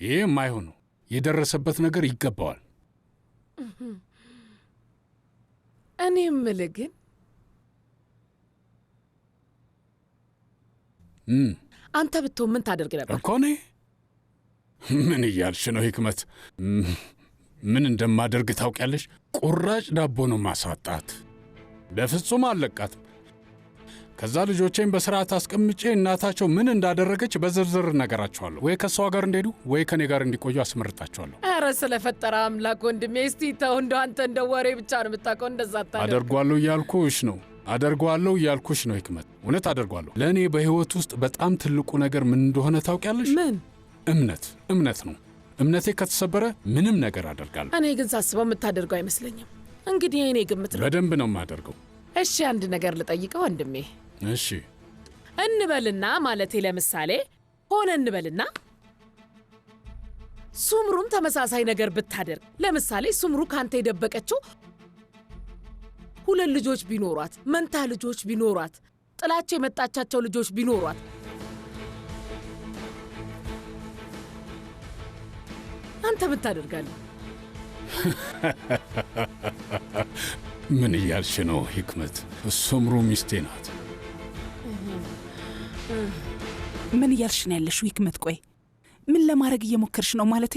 ይህ የማይሆነው የደረሰበት ነገር ይገባዋል። እኔ የምልህ ግን አንተ ብትሆን ምን ታደርግ ነበር? እኮ እኔ ምን እያልሽ ነው ህክመት? ምን እንደማደርግ ታውቂያለሽ? ቁራጭ ዳቦ ነው ማሳጣት። በፍጹም አልለቃትም። ከዛ ልጆቼን በስርዓት አስቀምጬ እናታቸው ምን እንዳደረገች በዝርዝር እነግራቸዋለሁ። ወይ ከእሷ ጋር እንዲሄዱ ወይ ከኔ ጋር እንዲቆዩ አስመርጣቸዋለሁ። ኧረ ስለፈጠረ አምላክ ወንድሜ እስቲ ተው። እንደው አንተ እንደ ወሬ ብቻ ነው የምታውቀው። እንደዛ አታደርግ። አደርጓለሁ እያልኩሽ ነው፣ አደርጓለሁ እያልኩሽ ነው ህክመት። እውነት አደርጓለሁ። ለእኔ በህይወት ውስጥ በጣም ትልቁ ነገር ምን እንደሆነ ታውቂያለሽ? ምን? እምነት። እምነት ነው። እምነቴ ከተሰበረ ምንም ነገር አደርጋለሁ። እኔ ግን ሳስበው የምታደርገው አይመስለኝም። እንግዲህ የእኔ ግምት ነው። በደንብ ነው የማደርገው። እሺ አንድ ነገር ልጠይቀው ወንድሜ። እሺ። እንበልና ማለቴ ለምሳሌ ሆነ እንበልና ሱምሩም ተመሳሳይ ነገር ብታደርግ፣ ለምሳሌ ሱምሩ ካንተ የደበቀችው ሁለት ልጆች ቢኖሯት፣ መንታ ልጆች ቢኖሯት፣ ጥላቸው የመጣቻቸው ልጆች ቢኖሯት፣ አንተ ምን ታደርጋለህ? ምን እያልሽ ነው ህክመት? ሱምሩ ሚስቴ ናት። ምን እያልሽ ነው ያለሽው ህክመት? ቆይ ምን ለማድረግ እየሞከርሽ ነው? ማለቴ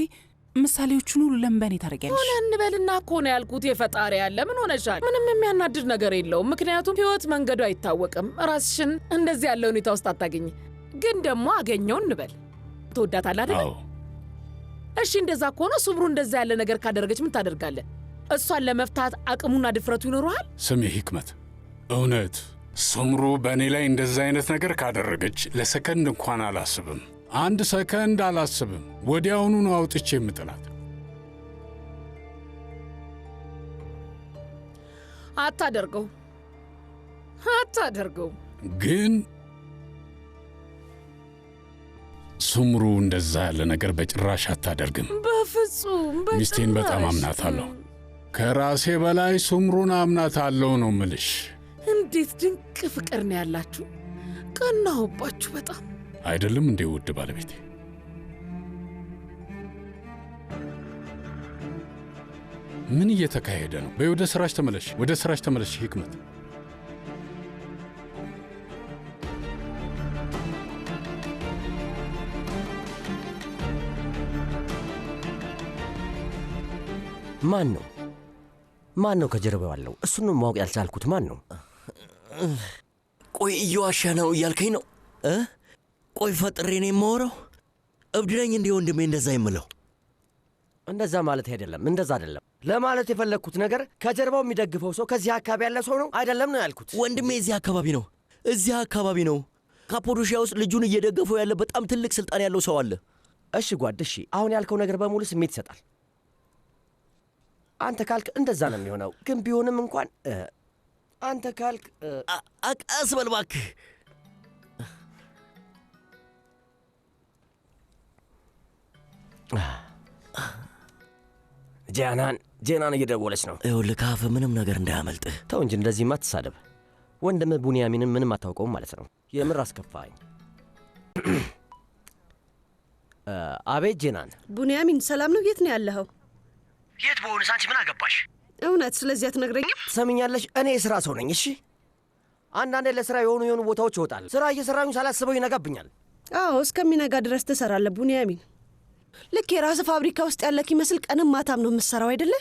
ምሳሌዎቹን ሁሉ ለምን በእኔ ታደርጊያለሽ? ሆነ እንበልና እኮ ነው ያልኩት። የፈጣሪ ያለ ምን ሆነሻል? ምንም የሚያናድድ ነገር የለውም። ምክንያቱም ህይወት መንገዱ አይታወቅም። ራስሽን እንደዚህ ያለ ሁኔታ ውስጥ አታገኝ። ግን ደግሞ አገኘው እንበል፣ ትወዳታለህ አይደል? አዎ። እሺ እንደዛ ከሆነ ሱምሩ እንደዛ ያለ ነገር ካደረገች ምን ታደርጋለህ? እሷን ለመፍታት አቅሙና ድፍረቱ ይኖረዋል? ስሚ ህክመት፣ እውነት ሱምሩ በእኔ ላይ እንደዛ አይነት ነገር ካደረገች ለሰከንድ እንኳን አላስብም። አንድ ሰከንድ አላስብም። ወዲያውኑ ነው አውጥቼ የምጥላት። አታደርገው፣ አታደርገው። ግን ሱምሩ እንደዛ ያለ ነገር በጭራሽ አታደርግም። በፍጹም። ሚስቴን በጣም አምናታለሁ። ከራሴ በላይ ሱምሩን አምናታለሁ ነው ምልሽ። እንዴት ድንቅ ፍቅር ነው ያላችሁ! ቀናሁባችሁ በጣም። አይደለም እንዴ ውድ ባለቤቴ? ምን እየተካሄደ ነው? በይ ወደ ስራሽ ተመለሽ፣ ወደ ስራሽ ተመለሽ ህክመት። ማን ነው? ማን ነው ከጀርባው ያለው? እሱን ነው ማወቅ ያልቻልኩት። ማን ነው? ቆይ እየዋሸህ ነው እያልከኝ ነው? ቆይ ፈጥሬ ነው የማወራው? እብድ ነኝ እንዴ ወንድሜ እንደዛ የምለው? እንደዛ ማለት አይደለም፣ እንደዛ አይደለም ለማለት የፈለግኩት ነገር ከጀርባው የሚደግፈው ሰው ከዚህ አካባቢ ያለ ሰው ነው አይደለም ነው ያልኩት። ወንድሜ እዚህ አካባቢ ነው፣ እዚህ አካባቢ ነው። ካፖዶሺያ ውስጥ ልጁን እየደገፈው ያለ በጣም ትልቅ ስልጣን ያለው ሰው አለ። እሺ ጓድ፣ እሺ አሁን ያልከው ነገር በሙሉ ስሜት ይሰጣል። አንተ ካልክ እንደዛ ነው የሚሆነው። ግን ቢሆንም እንኳን አንተ ካልክ ቀስ በል እባክህ። ጄናን እየደወለች ነው። ይኸውልህ ከአፍህ ምንም ነገር እንዳያመልጥህ። ተው እንጂ እንደዚህማ አትሳደብ። ወንድምህ ቡንያሚንን ምንም አታውቀውም ማለት ነው። የምር አስከፋኝ። አቤት ጄናን። ቡንያሚን ሰላም ነው? የት ነው ያለኸው? የት በሆንስ አንቺ ምን አገባሽ? እውነት ስለዚህ አትነግረኝም? ትሰሚኛለሽ? እኔ የሥራ ሰው ነኝ። እሺ አንዳንዴ ለሥራ የሆኑ ቦታዎች እወጣለሁ። ሥራ እየሠራሁኝ ሳላስበው ይነጋብኛል። አዎ እስከሚነጋ ድረስ ትሰራለህ ቡንያሚን። ልክ የራስህ ፋብሪካ ውስጥ ያለክ ይመስል ቀንም ማታም ነው የምትሰራው አይደለ?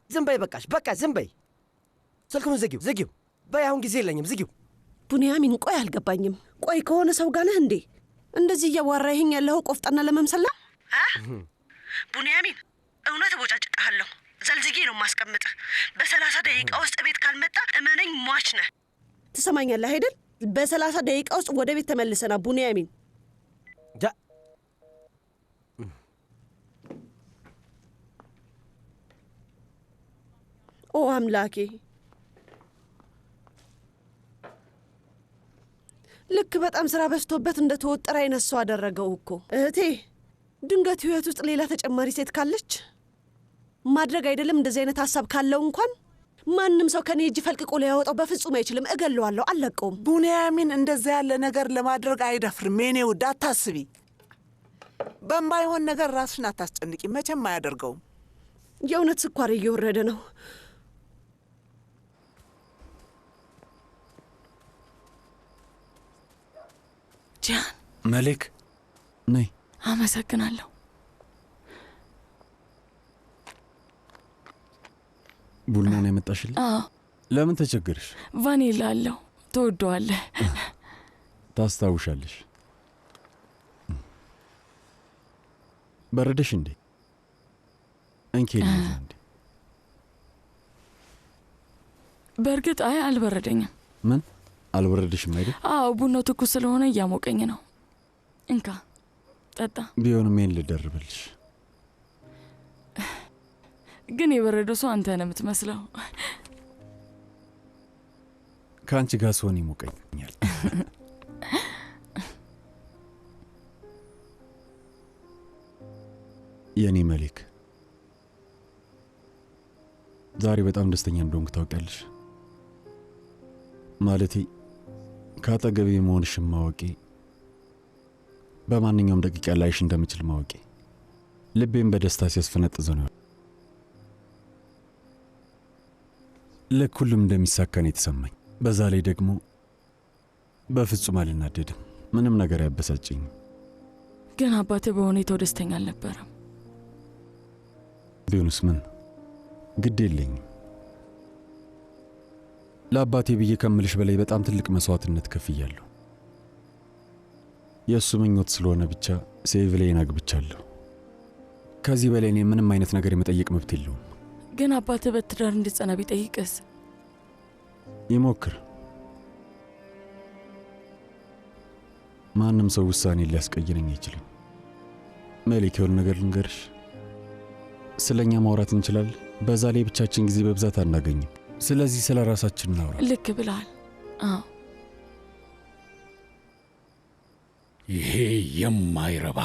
ዝም በይ በቃሽ፣ በቃ ዝም በይ። ስልኩን ዝጊው፣ ዝጊው። በይ አሁን ጊዜ የለኝም፣ ዝጊው። ቡንያሚን ቆይ አልገባኝም። ቆይ ከሆነ ሰው ጋር ነህ እንዴ? እንደዚህ እያዋራኸኝ ያለኸው ቆፍጣና ለመምሰል ነው? ቡንያሚን እውነት እቦጫጭቅሃለሁ። ዘልዝጌ ነው የማስቀምጥህ። በ30 ደቂቃ ውስጥ ቤት ካልመጣ እመነኝ ሟች ነህ። ትሰማኛለህ አይደል? በ30 ደቂቃ ውስጥ ወደ ቤት ተመልሰና ቡንያሚን። ኦ አምላኬ፣ ልክ በጣም ስራ በዝቶበት እንደተወጠረ አይነት ሰው አደረገው እኮ። እህቴ ድንገት ህይወት ውስጥ ሌላ ተጨማሪ ሴት ካለች ማድረግ አይደለም እንደዚህ አይነት ሀሳብ ካለው እንኳን ማንም ሰው ከኔ እጅ ፈልቅቆ ሊያወጣው በፍጹም አይችልም። እገለዋለሁ፣ አልለቀውም። ቡንያሚን እንደዛ ያለ ነገር ለማድረግ አይደፍርም። የኔ ውድ አታስቢ። በማይሆን ነገር ራስሽን አታስጨንቂ። መቼም አያደርገውም። የእውነት ስኳር እየወረደ ነው። ጃን መሌክ ነይ። አመሰግናለሁ። ቡና ነው ያመጣሽልኝ? አዎ። ለምን ተቸገርሽ? ቫኒላ አለው፣ ትወደዋለህ። ታስታውሻለሽ? በረደሽ እንዴ? እንኪ ልጅ እንዴ። በእርግጥ አይ አልበረደኝም። ምን አልበረደሽም አይደል? አዎ ቡናው ትኩስ ስለሆነ እያሞቀኝ ነው። እንካ ጠጣ። ቢሆንም ይሄን ልደርብልሽ። ግን የበረዶ ሰው አንተ ነህ የምትመስለው። ከአንቺ ጋር ስሆን ይሞቀኛል። የኔ መሌክ ዛሬ በጣም ደስተኛ እንደሆንኩ ታውቂያለሽ። ማለቴ ከአጠገቤ መሆንሽን ማወቄ፣ በማንኛውም ደቂቃ ላይሽ እንደምችል ማወቄ ልቤን በደስታ ሲያስፈነጥዘው ነው። ልክ ሁሉም እንደሚሳካ ነው የተሰማኝ። በዛ ላይ ደግሞ በፍጹም አልናደድም። ምንም ነገር አያበሳጨኝም። ግን አባቴ በሁኔታው ደስተኛ አልነበረም። ቢሆንስ ምን ግድ የለኝም። ለአባቴ ብዬ ከምልሽ በላይ በጣም ትልቅ መስዋዕትነት ከፍያለሁ። የእሱ ምኞት ስለሆነ ብቻ ሴቭሌን አግብቻለሁ። ከዚህ በላይ እኔ ምንም አይነት ነገር የመጠየቅ መብት የለውም። ግን አባትህ በትዳር እንድጸና ቢጠይቅስ? ይሞክር። ማንም ሰው ውሳኔ ሊያስቀይረኝ አይችልም። መሌክ፣ የሆነ ነገር ልንገርሽ። ስለኛ ማውራት እንችላለን። በዛ ላይ ብቻችን ጊዜ በብዛት አናገኝም። ስለዚህ ስለ ራሳችን እናውራ። ልክ ብለሃል። አዎ። ይሄ የማይረባ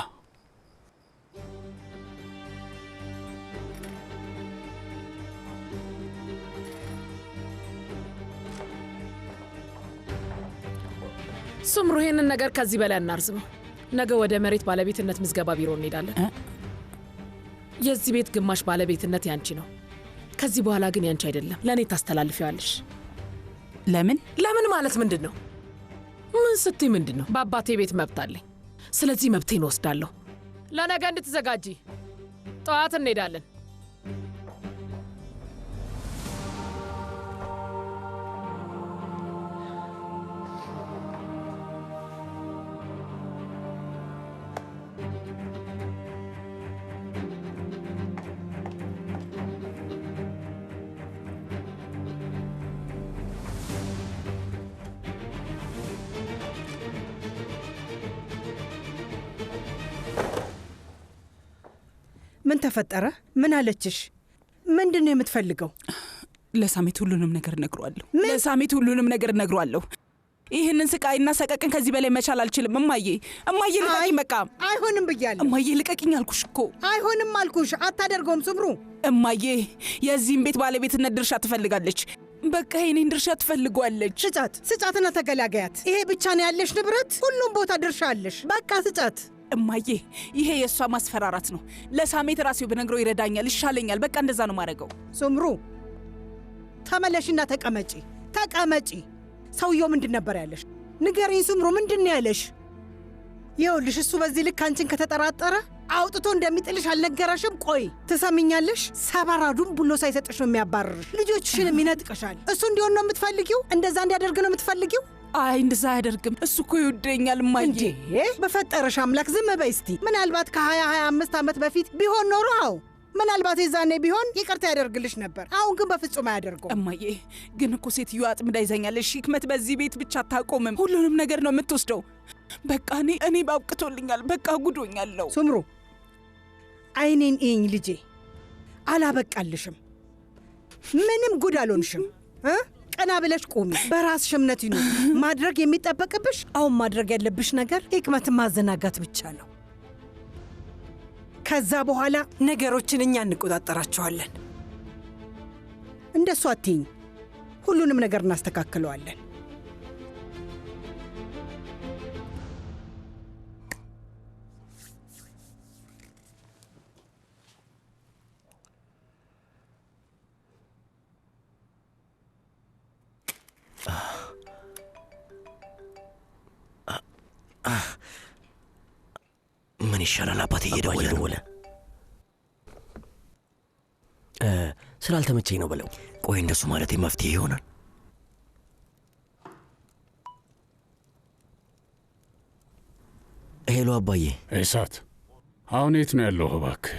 ስምሩ፣ ይሄንን ነገር ከዚህ በላይ አናርዝመው። ነገ ወደ መሬት ባለቤትነት ምዝገባ ቢሮ እንሄዳለን። የዚህ ቤት ግማሽ ባለቤትነት ያንቺ ነው። ከዚህ በኋላ ግን ያንቺ አይደለም፣ ለእኔ ታስተላልፊዋለሽ። ለምን? ለምን ማለት ምንድን ነው? ምን ስትይ ምንድን ነው? በአባቴ ቤት መብት አለኝ። ስለዚህ መብቴን እወስዳለሁ። ለነገ እንድትዘጋጂ፣ ጠዋት እንሄዳለን። ምን ተፈጠረ? ምን አለችሽ? ምንድን ነው የምትፈልገው? ለሳሜት ሁሉንም ነገር እነግረዋለሁ። ለሳሜት ሁሉንም ነገር እነግረዋለሁ። ይህንን ስቃይና ሰቀቅን ከዚህ በላይ መቻል አልችልም። እማዬ፣ እማዬ ልቀቂኝ! በቃ አይሆንም ብያለሁ። እማዬ ልቀቂኝ አልኩሽ እኮ። አይሆንም አልኩሽ። አታደርገውም ስምሩ። እማዬ የዚህም ቤት ባለቤትነት ድርሻ ትፈልጋለች። በቃ የኔን ድርሻ ትፈልጓለች። ስጫት፣ ስጫትና ተገላገያት። ይሄ ብቻ ነው ያለሽ ንብረት? ሁሉም ቦታ ድርሻ አለሽ። በቃ ስጫት። እማዬ ይሄ የእሷ ማስፈራራት ነው። ለሳሜት ራሴው ብነግረው ይረዳኛል፣ ይሻለኛል። በቃ እንደዛ ነው ማድረገው። ስምሩ ተመለሽና ተቀመጪ፣ ተቀመጪ። ሰውየው ምንድን ነበር ያለሽ? ንገሪኝ ስምሩ፣ ምንድን ነው ያለሽ? ይኸውልሽ እሱ በዚህ ልክ አንቺን ከተጠራጠረ አውጥቶ እንደሚጥልሽ አልነገረሽም? ቆይ ትሰሚኛለሽ? ሰባራዱን ብሎ ሳይሰጥሽ ነው የሚያባርርሽ። ልጆችሽንም ይነጥቀሻል። እሱ እንዲሆን ነው የምትፈልጊው? እንደዛ እንዲያደርግ ነው የምትፈልጊው? አይ እንደዛ አያደርግም። እሱ እኮ ይወደኛል እማዬ። እንዴ በፈጠረሽ አምላክ ዝም በይ እስቲ። ምናልባት ከ20 25 ዓመት በፊት ቢሆን ኖሮ አዎ፣ ምናልባት የዛኔ ቢሆን ይቅርታ ያደርግልሽ ነበር። አሁን ግን በፍጹም አያደርገው። እማዬ ግን እኮ ሴትዮዋ አጥምዳ ይዘኛለች። ሂክመት በዚህ ቤት ብቻ አታቆምም፣ ሁሉንም ነገር ነው የምትወስደው። በቃ እኔ ባብቅቶልኛል። በቃ ጉዶኛለሁ። ስምሩ አይኔን እይኝ ልጄ፣ አላበቃልሽም። ምንም ጉድ አልሆንሽም። ቀና ብለሽ ቁሚ። በራስሽ እምነት ይኑር። ማድረግ የሚጠበቅብሽ አሁን ማድረግ ያለብሽ ነገር ሂክመትን ማዘናጋት ብቻ ነው። ከዛ በኋላ ነገሮችን እኛ እንቆጣጠራቸዋለን። እንደሱ አትይኝ። ሁሉንም ነገር እናስተካክለዋለን። ምን ይሻላል አባቴ እየደወለ ስላልተመቸኝ ነው በለው። ቆይ እንደሱ ማለት መፍትሄ ይሆናል? Hello አባዬ። እሳት አሁን የት ነው ያለው? እባክህ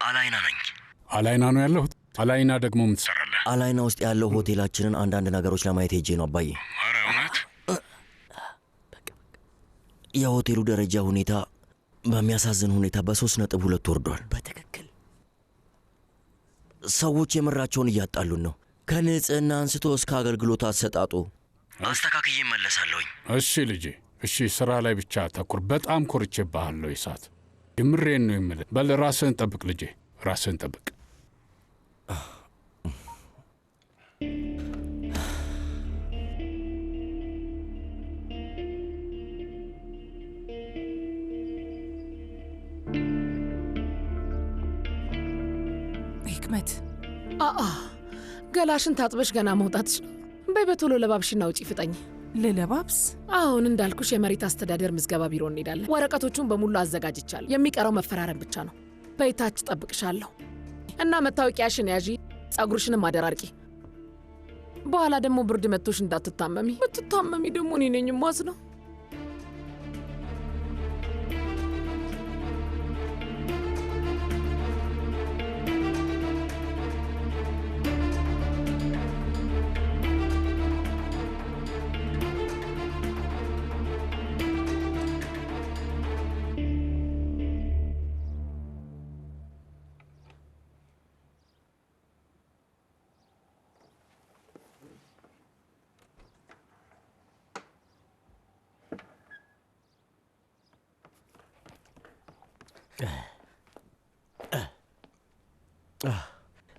አላይና ነኝ። አላይና ነው ያለሁት? አላይና ደግሞ ምን ትሰራለህ? አላይና ውስጥ ያለው ሆቴላችንን አንዳንድ ነገሮች ለማየት ሄጄ ነው አባዬ። ኧረ እውነት? የሆቴሉ ደረጃ ሁኔታ በሚያሳዝን ሁኔታ በ3.2 ወርዷል። በትክክል ሰዎች የምራቸውን እያጣሉን ነው። ከንጽህና አንስቶ እስከ አገልግሎት አሰጣጡ። አስተካክዬ እመለሳለሁኝ። እሺ ልጄ፣ እሺ። ስራ ላይ ብቻ አተኩር። በጣም ኮርቼብሃለሁ ይሳት፣ የምሬን ነው የምልህ። በል ራስህን ጠብቅ ልጄ፣ ራስህን ጠብቅ። ሂክመት አአ ገላሽን ታጥበሽ ገና መውጣትሽ ነው። በይ በቶሎ ለባብሽና ውጪ፣ ፍጠኝ። ልለባብስ? አሁን እንዳልኩሽ የመሬት አስተዳደር ምዝገባ ቢሮ እንሄዳለን። ወረቀቶቹን በሙሉ አዘጋጅቻለሁ። የሚቀረው መፈራረም ብቻ ነው። በይ ታች እጠብቅሻለሁ እና መታወቂያሽን ያዢ፣ ጸጉርሽንም አደራርቂ። በኋላ ደግሞ ብርድ መጥቶሽ እንዳትታመሚ። ብትታመሚ ደግሞ እኔ ነኝ የማዝነው።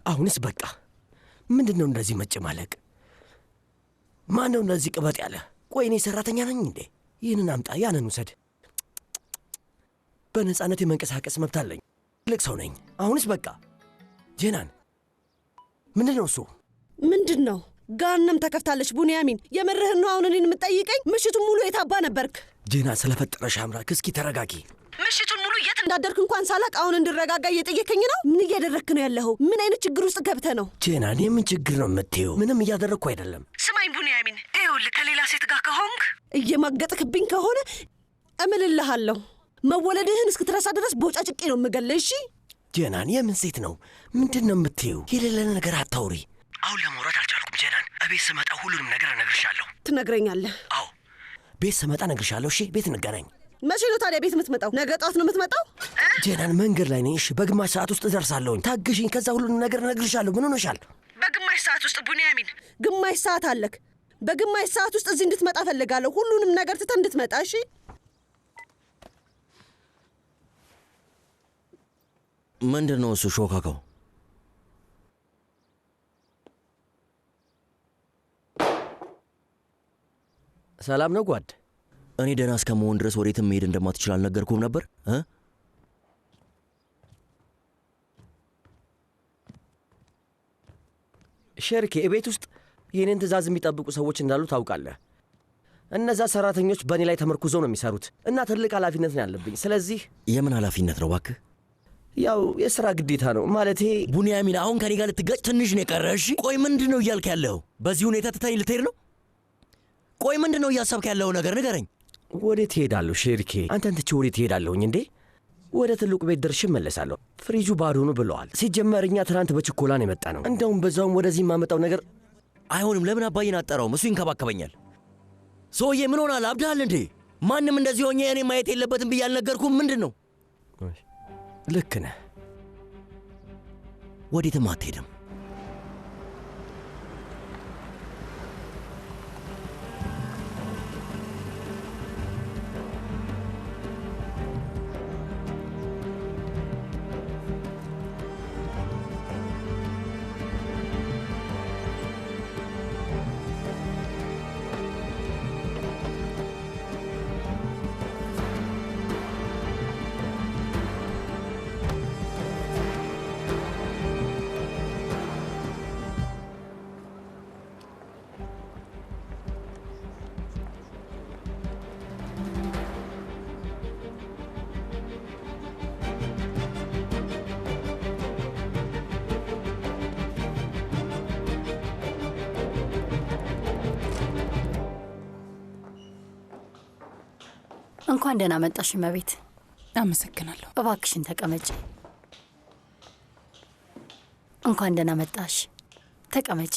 አሁንስ በቃ። ምንድን ነው እንደዚህ መጨማለቅ? ማን ነው እንደዚህ ቅበጥ ያለ? ቆይ እኔ ሰራተኛ ነኝ እንዴ? ይህንን አምጣ፣ ያንን ውሰድ። በነፃነት የመንቀሳቀስ መብት አለኝ። ትልቅ ሰው ነኝ። አሁንስ በቃ። ጄናን፣ ምንድን ነው እሱ? ምንድን ነው? ጋንም ተከፍታለች። ቡንያሚን፣ የምርህን ነው አሁን እኔን የምትጠይቀኝ? ምሽቱን ሙሉ የታባ ነበርክ? ጄናን፣ ስለፈጠረሽ አምላክ እስኪ ተረጋጊ። ምሽቱን ሙሉ የት እንዳደርክ እንኳን ሳላቅ አሁን እንድረጋጋ እየጠየከኝ ነው? ምን እያደረግክ ነው ያለኸው? ምን አይነት ችግር ውስጥ ገብተህ ነው? ጄናን፣ የምን ችግር ነው የምትይው? ምንም እያደረግኩ አይደለም። ስማኝ ቡንያሚን፣ ይኸውልህ ከሌላ ሴት ጋር ከሆንክ እየማገጥክብኝ ከሆነ እምልልሃለሁ መወለድህን እስክትረሳ ድረስ ቦጫጭቄ ነው የምገልህ። እሺ ጄናን፣ የምን ሴት ነው? ምንድን ነው የምትይው? የሌለ ነገር አታውሪ። አሁን ለማውራት አልቻልኩም ጄናን። እቤት ስመጣ ሁሉንም ነገር እነግርሻለሁ። ትነግረኛለህ? አዎ ቤት ስመጣ እነግርሻለሁ። እሺ ቤት እንገናኝ። መቼ ነው ታዲያ ቤት የምትመጣው? ነገ ጠዋት ነው የምትመጣው? ጄናን፣ መንገድ ላይ ነኝ። እሺ፣ በግማሽ ሰዓት ውስጥ እደርሳለሁኝ። ታግሽኝ፣ ከዛ ሁሉንም ነገር እነግርሻለሁ። ምን ሆነሻል? በግማሽ ሰዓት ውስጥ ቡንያሚን፣ ግማሽ ሰዓት አለክ። በግማሽ ሰዓት ውስጥ እዚህ እንድትመጣ እፈልጋለሁ። ሁሉንም ነገር ትተህ እንድትመጣ። እሺ? ምንድን ነው እሱ ሾካካው? ሰላም ነው ጓድ? እኔ ደህና እስከመሆን ድረስ ወዴትም መሄድ እንደማትችል አልነገርኩም ነበር እ? ሼርኬ፣ እቤት ውስጥ የኔን ትእዛዝ የሚጠብቁ ሰዎች እንዳሉ ታውቃለህ። እነዛ ሰራተኞች በእኔ ላይ ተመርኩዘው ነው የሚሰሩት እና ትልቅ ኃላፊነት ነው ያለብኝ። ስለዚህ የምን ኃላፊነት ነው እባክህ? ያው የሥራ ግዴታ ነው ማለቴ። ቡንያሚን፣ አሁን ከኔ ጋር ልትጋጭ ትንሽ ነው የቀረ። እሺ፣ ቆይ ምንድን ነው እያልክ ያለኸው? በዚህ ሁኔታ ትተኸኝ ልትሄድ ነው? ቆይ ምንድን ነው እያሰብክ ያለው ነገር ንገረኝ። ወዴት እሄዳለሁ ሼርኬ? አንተን ትቼ ወዴት እሄዳለሁኝ እንዴ? ወደ ትልቁ ቤት ደርሼ እመለሳለሁ። ፍሪጁ ባዶ ነው ብለዋል። ሲጀመር እኛ ትናንት በችኮላ ነው የመጣ ነው። እንደውም በዛውም ወደዚህ የማመጣው ነገር አይሆንም። ለምን አባዬን አጠራውም? እሱ ይንከባከበኛል። ሰውዬ ምን ሆናል? አብድሃል እንዴ? ማንም እንደዚህ ሆኜ እኔ ማየት የለበትም ብዬ አልነገርኩም? ምንድን ነው? ልክ ነህ። ወዴትም አትሄድም። እንኳን ደህና መጣሽ እመቤት። አመሰግናለሁ። እባክሽን ተቀመጪ። እንኳን ደህና መጣሽ። ተቀመጪ።